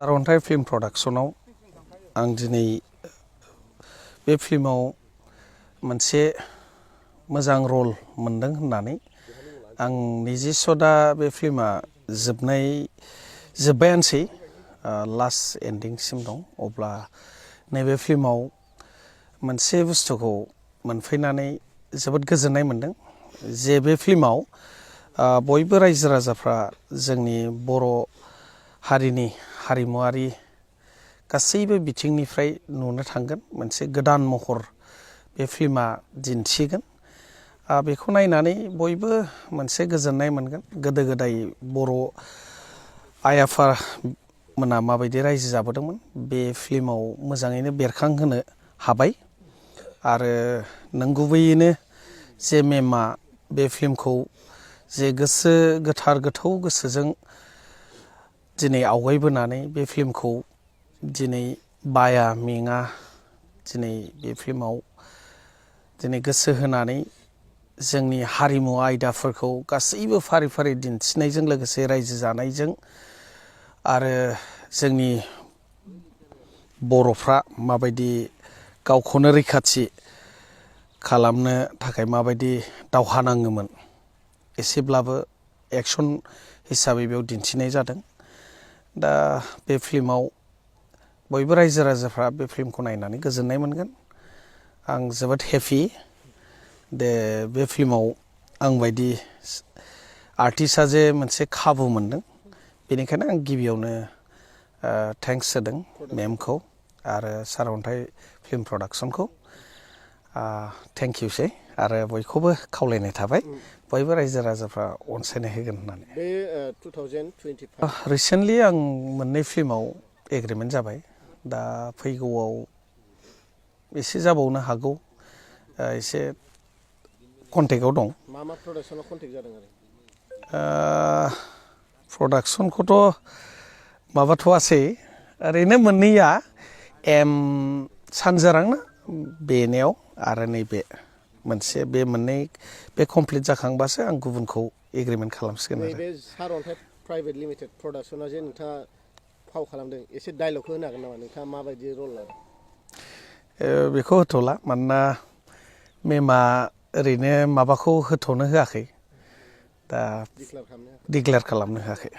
सारअन्थाइ फिल्म प्रडाक्शनाव आं दिनै बे फिल्माव मोनसे मोजां रल मोनदों होननानै आं निजेस्व दा बे फिल्मा जोब्बायानोसै लास्ट एन्डिंसिम दं। अब्ला नैबे फिल्माव मोनसे बुस्थुखौ मोनफैनानै जोबोद गोजोननाय मोनदों जे बे फिल्माव बयबो रायजो राजाफ्रा जोंनि बर' हारिनि हारिमुवारि गासैबो बिथिंनिफ्राय नुनो थांगोन। मोनसे गोदान महर बे फिल्मा दिन्थिगोन। बेखौ नायनानै बयबो मोनसे गोजोननाय मोनगोन। गोदो गोदाय बर' आइ आफामोना माबायदि रायजो जाबोदोंमोन बे फिल्माव मोजाङैनो बेरखांहोनो हाबाय। आरो नंगुबैयैनो जे मेमआ बे फिल्मखौ जे गोसो गोथार गोथौ गोसोजों दिनै आवगायबोनानै बे फिल्मखौ दिनै बाया मेङा दिनै बे फिल्माव दिनै गोसो होनानै जोंनि हारिमु आयदाफोरखौ गासैबो फारि फारि दिन्थिनायजों लोगोसे रायजो जानायजों आरो जोंनि बर'फ्रा माबायदि गावखौनो रैखाथि खालामनो थाखाय माबायदि दावहा नाङोमोन एसेब्लाबो एक्सन हिसाबै बेयाव दिन्थिनाय जादों। दा बे फिल्माव बयबो रायजो राजाफ्रा बे फिल्मखौ नायनानै गोजोननाय मोनगोन। आं जोबोद हेपि दे बे फिल्माव आंबायदि आर्टिस्टआ जे मोनसे खाबु मोनदों। बेनिखायनो आं गिबियावनो थेंक्स होदों मेमखौ आरो सारअन्थाइ फिल्म प्रडाक्सनखौ। थेंक इउसै आरो बयखौबो खावलायनाय थाबाय बयबो रायजो राजाफ्रा अनसायनाय होगोन होननानै। बे 2025 रिसेन्टलि आं मोननै फिल्माव एग्रिमेन्ट जाबाय। दा फैगौआव एसे जाबावनो हागौ। एसे कन्टेक्टआव दं। मा प्रडाक्सनाव कन्टेक्ट जादों आरो? प्रडाक्सनखौथ' माबाथ'वासै ओरैनो मोननैया सानजारां ना बेनियाव आरो नैबे मोनसे बे मोननै बे कमप्लिट जाखांबासो आं गुबुनखौ एग्रिमेन्ट खालामसिगोन आरो। नैबे सारअन्थाइ प्राइभेट लिमिटेड प्रडाक्सना जे नोंथाङा फाव खालामदों एसे डायलगखौ होनो हागोन नामा? नोंथाङा माबायदि रल लादों? बेखौ होथ'ला मानोना मेमआ ओरैनो माबाखौ होथ'नो होआखै। दा डिक्लेयार खालामनो होआखै।